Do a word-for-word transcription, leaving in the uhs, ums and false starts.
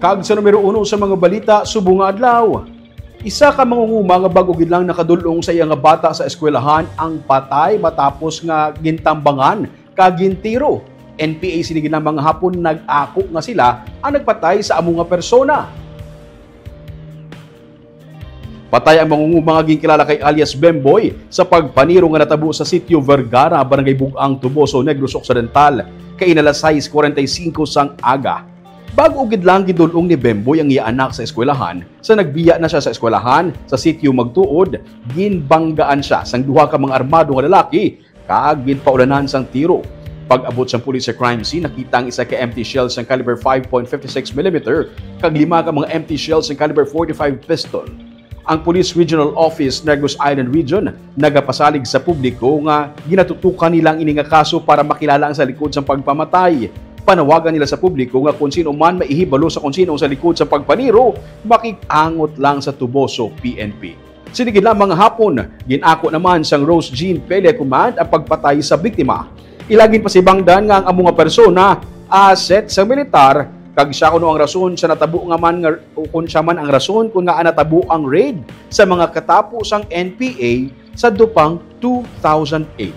Kag sa numero uno sa mga balita subong nga adlaw, isa ka mangunguma nga bag-o gid lang nakadul-ong sa iya nga bata sa eskwelahan ang patay matapos nga gintambangan kag gintiro. N P A sini gid lang mga hapon nag-ako nga sila ang nagpatay sa amo nga persona. Patay ang mangunguma nga ginkilala kay alias Bemboy sa pagpaniro nga natabo sa Sitio Vergara, Barangay Bug-ang, Toboso, Negros Occidental, kaina alas sais cuarenta y cinco sang aga. Bag-o gid lang gidul-ong ni Bemboy ang iya anak sa eskwelahan. Sa nagbiya na siya sa eskwelahan, sa sitio magtuod, ginbanggaan siya sang duha ka mga armado nga lalaki kag ginpaulanan sang tiro. Pag-abot sang pulis sa crime scene, nakita ang isa ka empty shell sang caliber five point five six millimeter kag lima ka mga empty shell sang caliber forty-five pistol. Ang Police Regional Office, Negros Island Region, nagapasalig sa publiko nga ginatutukan nila ang ini nga kaso para makilala ang sa likod sang pagpamatay. Panawagan nila sa publiko nga kung sino man maihibalo sa kung sino ang sa likod sa pagpaniro, makig-angot lang sa Toboso P N P. Sini gid lamang nga hapon, gin-ako naman sang Rose Jean Pele Command ang pagpatay sa biktima. Ila ginpasibangdan nga ang amo nga persona asset sa militar, kag siya kuno ang rason sa natabo nga man nga, o kun siya man ang rason kung ngaa natabo ang raid sa mga katapo sang N P A sa dupang two thousand eight.